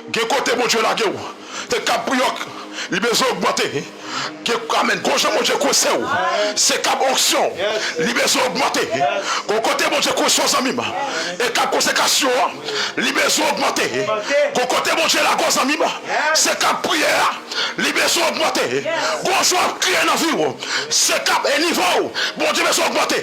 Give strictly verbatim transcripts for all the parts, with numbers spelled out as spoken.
Gen kote Bondye lage w, se kab priyè w li bezwen ogmante. Gen, amèn. Gon jan Bondye kwese w, se kab onksyon li bezwen ogmante. Gon kote Bondye kwese w, zanmi m, e kab konsekrasyon an li bezwen ogmante. Gon kote Bondye lage w, zanmi m, se kab priyè a li bezwen ogmante. Gon jan w ap kriye nan vi w, se kab e nivo w Bondye bezwen ogmante.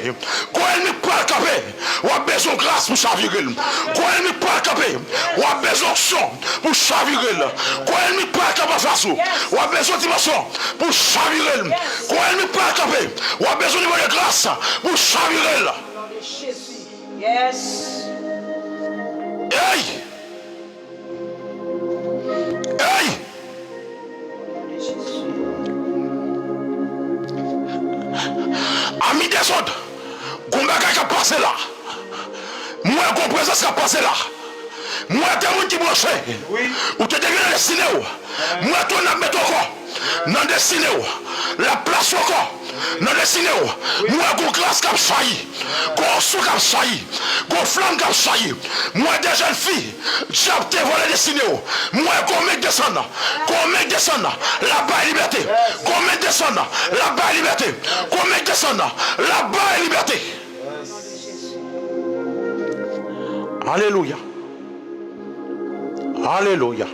Gon ènmi k pral kanpe, w ap bezwen gras pou chavire l. Gon ènmi k pral kanpe, w ap bezwen onksyon pou chavire l. Gon ènmi k pral kanpe anfas ou, w ap bezwen dimansyon pou chavire l. Gon ènmi k pral kanpe, w ap bezwen nivo de gras pou chavire l. Ey! Ey! Ami dezòd, gon bagay k ap pase la. M wè gon prezans k ap pase la. M wè de moun ki branche. Ou te devye nan destine w. M wè tou n ap mete ankò nan destine w. L ap plase ankò nan destine w. M wè gon gras k ap chayi. Gon onksyon k ap chayi. Gon flanm k ap chayi. M wè de jèn fi, dyab te vòlè destine w. M wè gon men k desann. Gon men k desann. L ap bay libète. Gon men k desann. L ap bay libète. Gon men k desann. L ap bay libète. Alelouya. Alelouya.